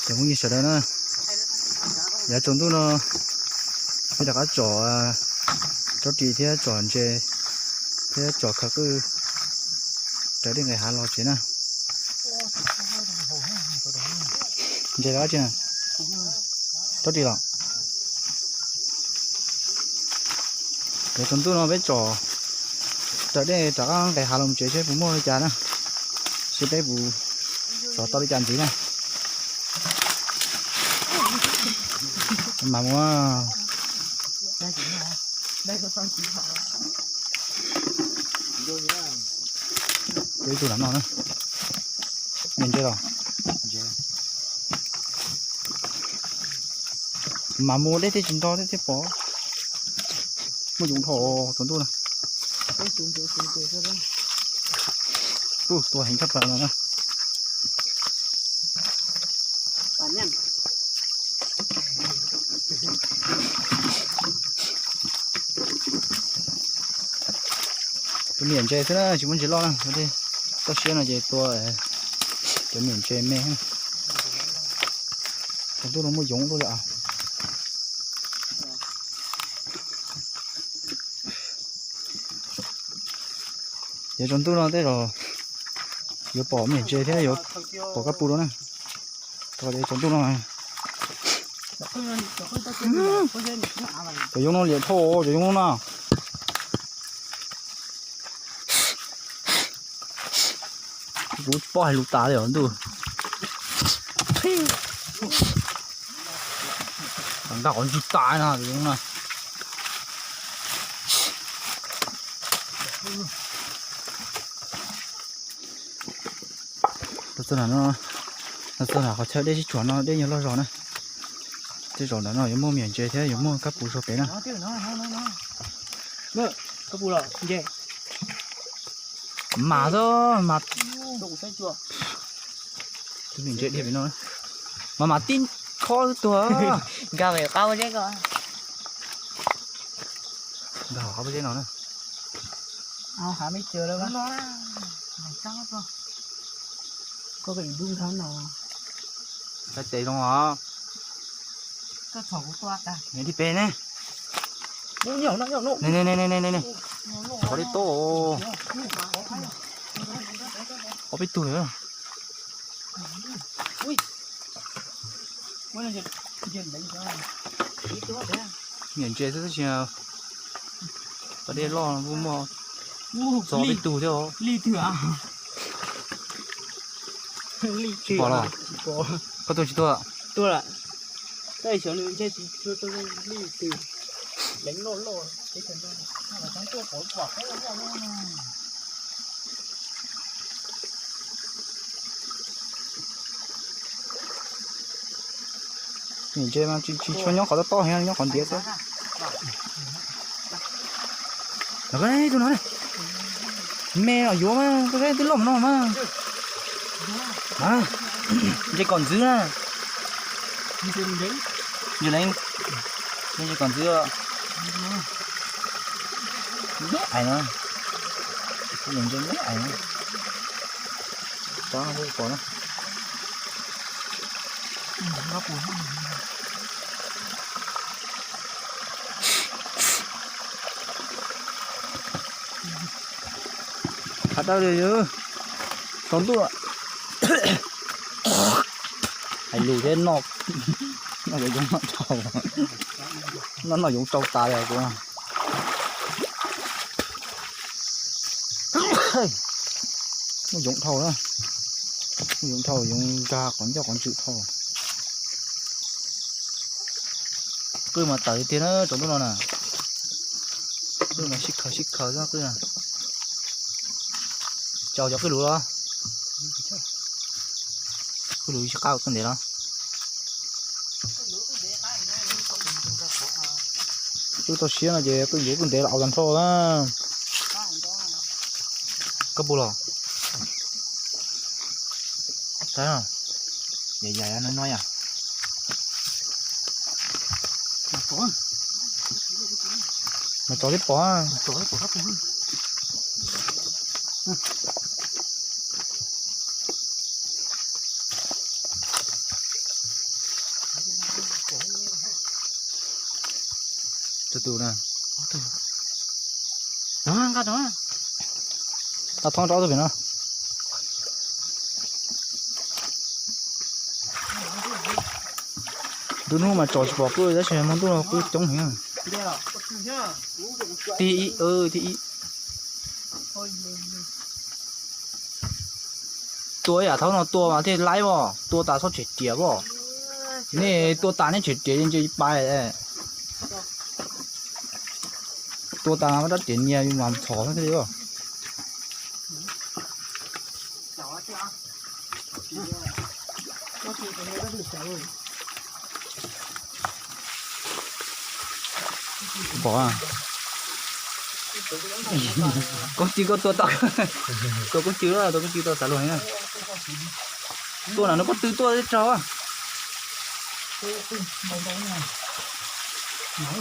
Cov phooj ywg sawv daws na, yav tsaus ntuj no peb rov qab tsom tsob ris thiab tsom ntses thiab tsom khaws qwj raws dej nqes hav los tsev na. Ntses los tsi na? Tsob ris los? Yav tsaus ntuj no peb tsom raws dej rov qab nqes hav los tsev seb puas muaj li cas na, seb peb puas tsom tau li cas ntxiv na. Mas mus, ib tug lam no na. Niam ntses los? Mas mus dej thiaj tsis nto thiab thiaj pom. Muaj yoov dhau tsaus ntuj na. Ua tua heev tshaj plaws no na. Tus niam ntses xwb na, tsis muaj ntses loj na. Toj siab no ces tua cov niam ntses me. Tsaus ntuj no muaj yoov dua li. Yav tsaus ntuj no tej zaum yuav pom niam ntses thiab yuav pom kab pus dua na. Yav tsaus ntuj no cov yoov no liam dhau, cov yoov no na. Kuv tsis paub hais lus tas li os ntuj. Nkag qhov ntswg tas no cov yoov no. Los txog no, los txog qhov chaw dej sib tsuam no dej nyuag loj zog na. Tej zaum ntawm no yuav muaj niam ntses thiab yuav muaj kab pus zog pem na. Mas xwb mas. Tus niam ntses dhia pem no mas mas tib khob xwb tuag. Nkag qab pob zeb ko. Nkag qab pob zeb no na. Tes zoo os. Nws dib pem ne. Ne ne ne ne ne. Qhov dej tob. Ob peb tug lawm. Niam ntses xwb tab sis pas dej loj kuj muaj txog peb tug thiab os. Tsis pom los? Koj tua tsis tua? Niam ntses mas tsis tshua nyob qhov tob tob heev, nyob qhov ntiav xwb. Tus no me los yuav mas, koj saib twb loj no mas. Ntses kom ntxwv na. Ntses leej, ntses kom ntxwv. Ais no, ntses ais no. Tov no pom na. Qab dawb li, tsaus ntuj. Hais lus thiab noj, noj yoov noj tsau, noj noj yoov tsau tas li kuv. Muaj yoov dhau na, muaj yoov dhau, yoov nkag qhov ncauj qhov ntswg dhau. Qwj mas tawm tiag na tsaus ntuj no na. Qwj mas sib khaws sib khaws xwb qwj na. Tsaus cov qwj lus los? Qwj lus tsis qab qwj ntev los? Qwj toj siab no ces qwj lus qwj ntev los au tag nrho na. Koj puas los? Saib, yam yam no no yom. Mas tso tib pov. Mas tso tib pov kab pus. Tus na. Nqa thoob rau ob tug pem no. Nruab hnub mas tsom tsis pom qwj tab sis hmo ntuj no qwj coob heev. Tig ib, tig ib. Tua yam thaum no tua mas thiaj laib os, tua tas txhob tshem riam os. Nej tua tas nej tshem riam ntshe pais. Tua tas mas rab riam nyias yus mas thom xwb thiaj li os. Pom, koob ci koj tua tau, tua koob ci, tua koob ci tau xav luag na. Tua na nws pob tw tuaj teb tsaug.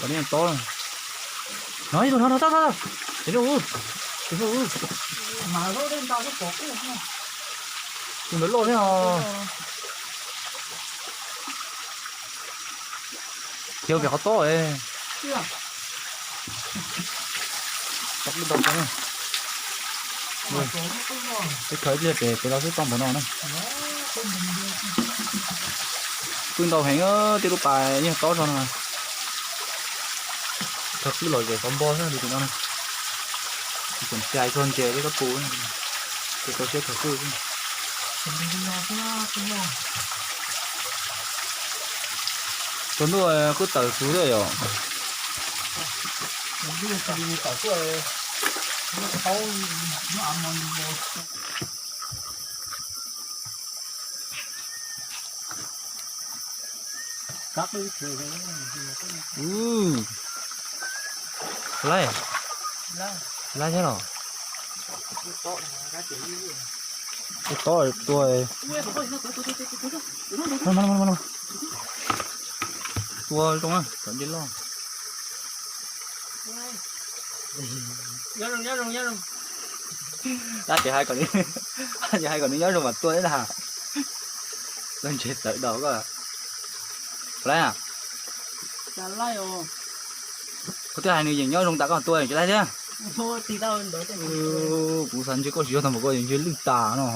Kom nej tob. No ib tug no, no, tau, tau, tau. Tus ntawd loj thiab os. Khiav pem qhov tob. Teb chaws ib pliag pem pem los xwb tau npaum no na. Pw ntau heev, tej lub pas yeej tob zog no. Khaws qwj lom zem xov npo xwb tus no. Tsis tseem cais txog ntses li koj pum, ces tau siab khaws qwj. Tsaus ntuj qwj tawm xwb thiab yom. Laib, laib thiab los. Tus tob tua. Tua zoo na, kom nce loj. Tab sis hais kom nws, tab sis hais kom nws nyob zoo mas tua thiab na. Lawv ntshe tawv daus koj. Laib a. Koj twb hais nws yeem nyob zoo tas koj tua tsis laib thiab. Kuv xav ntshe koj tsis yog tau npaum koj yeej ntshe lwj tas no.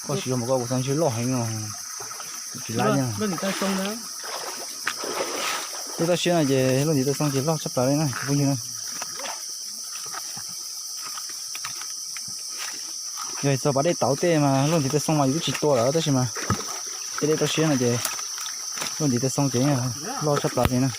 Koj tsis yog npaum koj kuv xav ntshe loj heev no. Tsis laib. Lub tab siab no ces lub ntiv tais xoo ces loj tshaj plaws li na cov phooj ywg na. Yog txog pas dej tauv tej mas lub ntiv tais xoo mas yus twb tsis tua lawm tab sis mas tej dej rau siab no ces lub ntiv tais xoo ces loj tshaj plaws li na.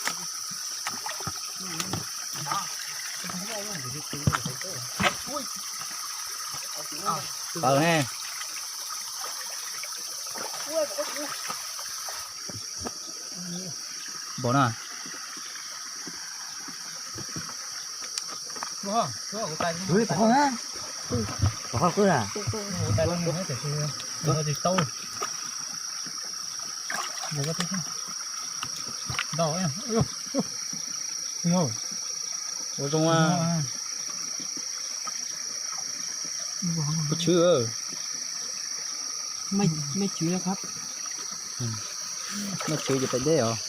Npaum na. Ua zoo, kuv chwv, maj chwv ces pais deb os.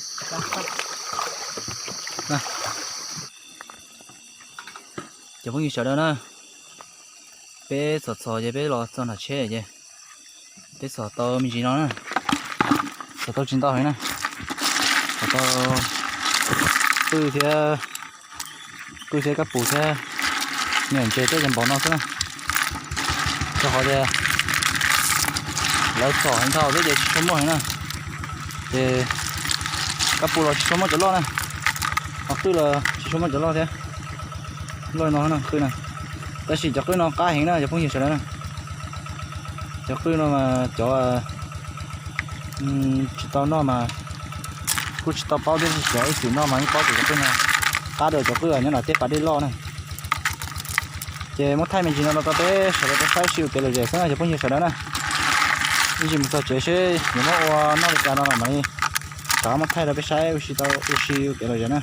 Cov phooj ywg sawv daws na, peb txhom txhos ces peb los txog nram tsheb ces peb txhom tau me ntsis no na, txhom tau tsis ntau heev na, txhom tau qwj thiab, qwj thiab kab pus thiab, niam ntses tej ces npaum no xwb na. Rau qhov tias lawv txhom heev dhau xwb ces tsis tshua muaj heev na, ces kab pus los tsis tshua muaj cov loj na, ho qwj los tsis tshua muaj cov loj thiab. Loj no na qwj na, tab sis cov qwj no qab heev na cov phooj ywg sawv daws na. Cov qwj no mas cov tsis tau noj mas kuj tsis tau paub thiab, cov ib txwm noj mas yeej paub tias cov qwj no qab dua cov qwj nyob nram tej pas dej loj na. Ces muab thaij me ntsis no rau peb sawv daws tau saib ua si ua kev lom zem xwb na cov phooj ywg sawv daws na. Ib ntsis mus txog tsev seb yuav muab ua noj li cas no mam li rov muab thaij rau peb saib ua si tau ua si ua kev lom zem na.